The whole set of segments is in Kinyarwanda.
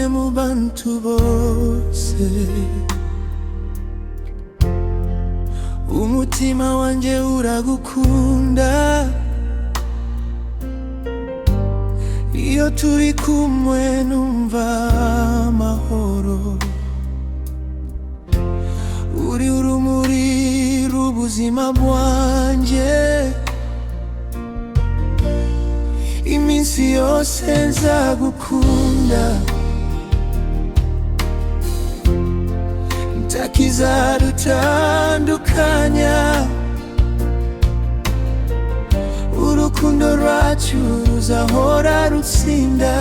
Wenyine mu bantu bose. Umutima wanjye uragukunda. Iyo turi kumwe numva amahoro. Uri urumuri rw'ubuzima bwanjye. Iminsi yose nzagukunda, ntakizadutandukanya. Urukundo rwacu ruzahora rutsinda,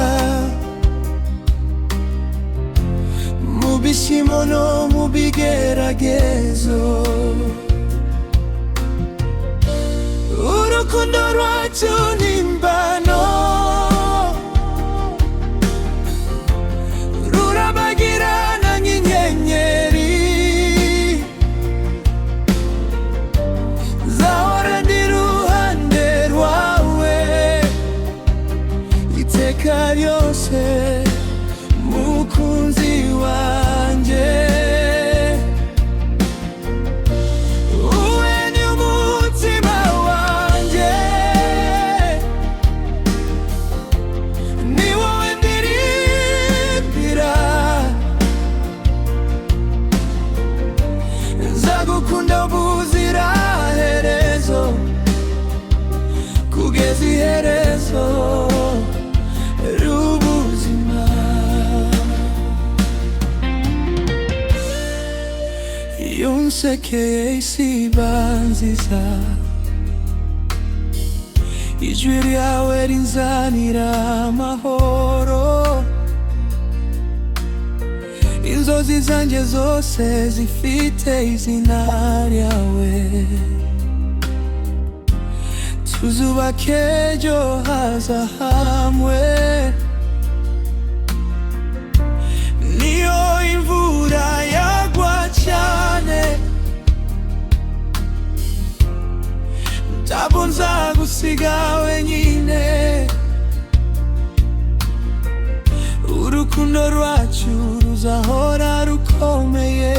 mu bishimo no mu bigeragezo. Urukundo rwacu ni imbano, rurabagirana nk'inyenyeri. Nzahora ndi iruhande rwawe iteka ryose, mukunzi wanjye. Uwe ni umutima wanjye, ni wowe ndirimbira. Nzagukunda ubuziraherezo, kugeza iherezo ry'ubuzima. Iyo unsekeye isi iba nziza, ijwi ryawe rinzanira amahoro. Inzozi zanjye zose zifite izina ryawe. Tuzubake ejo haza hamwe. Niyo imvura yagwa cyane, ntabwo nzagusiga wenyine. Urukundo rwacu ruzahora rukomeye,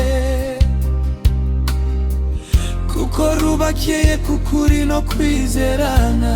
kuko rubakiye ku kuri no kwizerana.